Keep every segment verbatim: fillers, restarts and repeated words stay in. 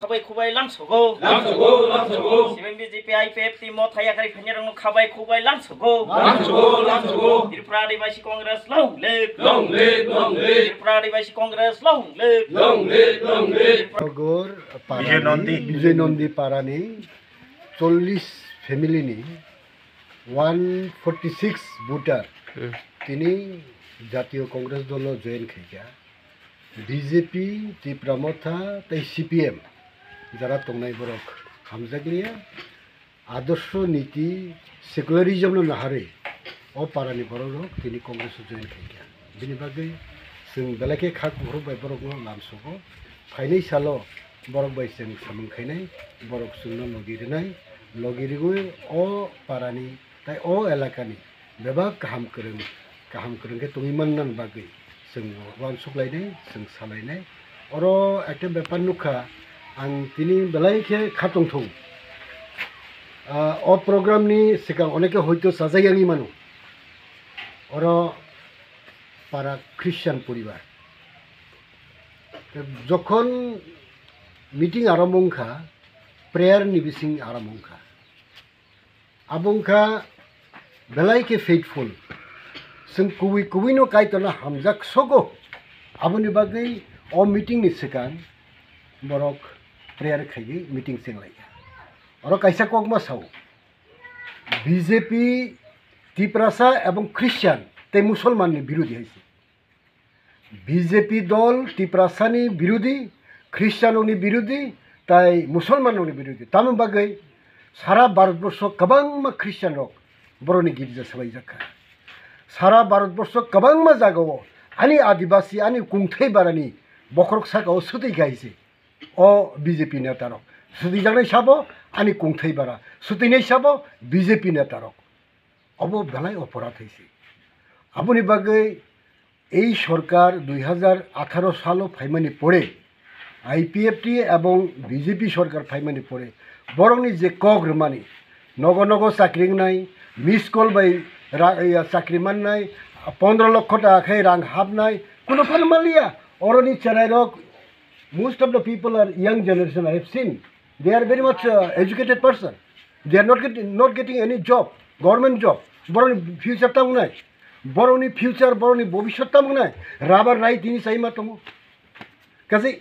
Khabai khubai lamsogo. Lamsogo, lamsogo. Seven B J P I P F T motha yakarwi phainai rokno khabai khubai lamsogo. Lamsogo, lamsogo. Tripura Adivasi Congress long live. Long live, long live. Tripura Adivasi Congress long live. Long live, long live. Nogor Parani, Bijoy Nandi. Bijoy Nandi Parani chollish family ni one forty six voter Hmm. tini Jatiyo Congress dolo join khaikha. B J P, Tipra Motha tei C P M jara tongnai borok hamjakliya. Adorsho niti secularism no naharwi o parani borok rok tini Congress o join khaikha. Bini bagwi chwng belai khe kha kuphuruk bai borok no lamsogo. Phainai salo borok bai chwng samung khainai, borok chwngno logi rwnai, logi rwgwi o parani tei o elakani bebak kaham kwrwng, kaham kwrwng khe tongwi mannani bagwi chwng uansuk lainai, chwng sa lainai. Oro ekta bepar nukha, ang tini belai khe kha tongthung. Ah, o program ni swkang oneke hoito sajak yangwi mano. Oro para Christian poribar. Jokhon meeting arambo wngkha, prayer ni bising arambo wngkha. Abo wngkha belai khe faithful. Chwng kubui kubui no Kaitorno hamjak sogo. Aboni bagwi o meeting ni swkang borok prayer khaiwi meeting chenglaikha. Oro kaisa kokma sao, B J P Tiprasa ebong Christian tei Musolman ni birodhi hai se. B J P dol Tiprasani birodhi, Christianrokni birodhi, tai Musolmanrokni birodhi. Tamoni bagwi sara Bharatborsho kwbangma Christianrok borokni girja swbaijak kha. Sara Bharatborsho kwbangma jagao ani Adibasi, ani kungthai barani bokhorok sakao swtwi kha hai se. O B J P netarok. Swtwijaknai sabo ani kungthai bara. Swtwinai sabo B J P netarok. Obo belai oporadh hai se. Aboni bagwi ei sorkar dui hajar atharo salo phaimani pore, I P F T ebong B J P sorkar phaimani pore, borokni je kok rwmani, nogo nogo chakri wngnai, miss call bai ra-, ya, chakri mannai, pondro lokho taka khe rang hapnai, kuno phano manliya. Oroni cherairok, most of the people are young generation, I have seen. They are very much, uh, educated person. They are not getting, not getting any job, government job. Borokni future tamo wngnai? Borokni future, borokni bobiswt tamo wngnai? Rubber nai tini sai ma tongo. Kaisa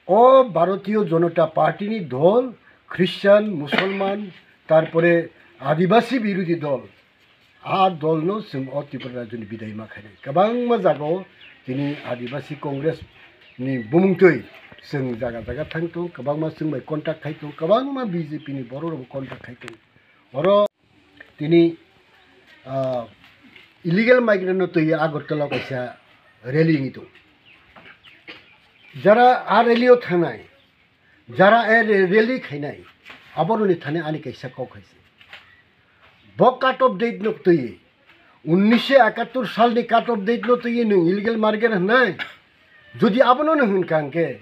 o Bharatiya Janata Party ni dol, Christian, Musolman, tarpore Adibasi birodhi dol. A dolno chwng o Tripura rajyoni bidai ma khainai. Kwbangma jagao tini Adibasi Congress ni bumung twi chwng jaga jaga thang tongo, kwbangma chwng bai contact khai tongo, kwbangma B J P ni borok rokbo contact khai tongo. Oro tini, ah, illegal migrant no twi Agartala kaisa rally wngwi tongo. Jara a rally o thangnai, jara a re-, rally khainai, aboroni thani ani kaisa kok hai se. Bo cut off date no twi, unnisho ekattor salni cut off date no twi nwng illegal migrant hwnai. Jodi abono no hwn kha hwnkhe,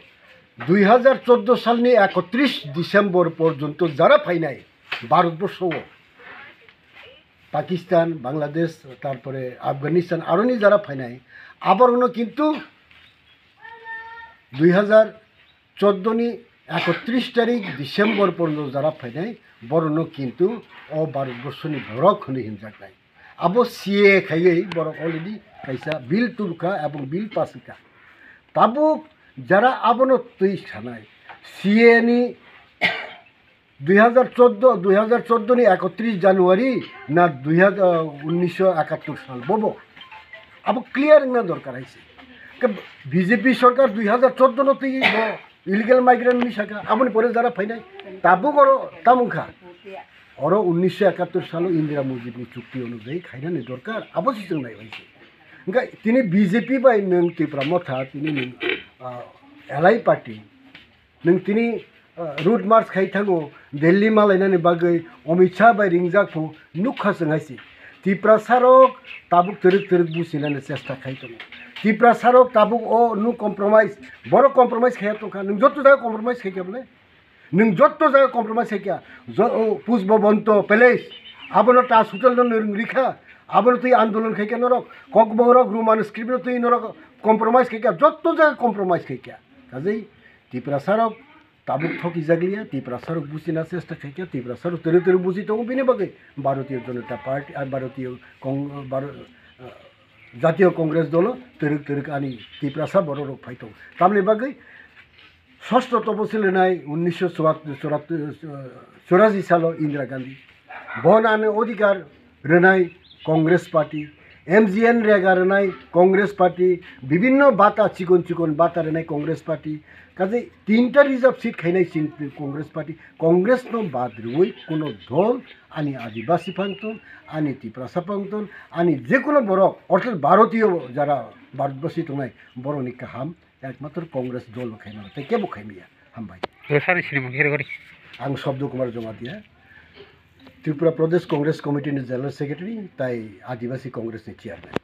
dui hajar chordo salni ekotris December porjonto jara phainai Bharatborsho o, Pakistan, Bangladesh, tarpore Afghanistan, aroni jara phainai, aborokno kintu dui hajar chordo ni ekotris tarik December porjonto jara phainai, borokno kintu o Bharatborsho ni borok hwnwi hwnjaknai. Abo C A A khaiwi borok already kaisa bill tubukha ebong bill pass wngkha. Tabuk jara abono twi sanai, C A A ni dui hajar chordo, dui hajar chordo ni ekotris January na dui hajar, unnisho ekattor sal bobo. Abo clear wngna dorkar hai se. Ke B J P sorkar dui hajar chordo no twi bo illegal migrant ni saka, aboni pore jara phainai, tabuk oro tamo wngkha. Oro unnisho ekattor salo Indira Mujib ni chukti onujayi khainani dorkar, abo se chwng nai bai se. Wngkha tini B J P bai nwng Tipra Motha, tini nwng, ah, allied party, nwng tini, ah, route march khai thango, Delhi malainani bagwi Amit Shah bai ringjak phu, nukha chwng hai se. Tiprasarok tabuk twrwk twrwk businani chesta khai tongo. Tiprasarok tabuk o no compromise, borok compromise khaiya tongkha, nwng joto jaga compromise khaikha bole? Nwng joto jaga compromise khaikha, jo-, o, Pushpabanta Palace, abono Taj Hotel no nwng rikha, abono twi andolon khaikha norok, Kokborok Roman script no twi norok compromise khaikha, joto jaga compromise khaikha. Kajei Tiprasarok Tabuk thokijak liya, Tiprasa rok buchina chesta khaikha, Tiprasa rok twrwk twrwk buchi tongo, bini bagwi Bharatiya Janata Party, ah, Bharatiya Kong-, Bhar-, ah, Jatiya Congress dolo twrwk twrwk ani Tiprasa borok rok phai tongo. Tamni bagwi sosto toposil rwnai unnisho churashi salo Indira Gandhi. Bon ani odhikar rwnai Congress Party, M G N rega rwnai Congress Party, bibinno bata chikon chikon bata rwnai Congress Party. Kaje tinta reserve seat khainai chini Congress Party. Congress no bad rwui kuno dol ani Adibasi phangton, ani Tiprasa phangton, ani jekuno borok, orthat Bharatiyo jara Bharatbasi tongnai borokni kaham ekmatro Congress dol bo khaimano, tei kebo khaimiya. Hambai. Sani sinimung khe rwgari. Ang Sobdo Kumar Jamatia, Tripura Pradesh Congress Committee ni General Secretary, tai Adibasi Congress ni Chairman.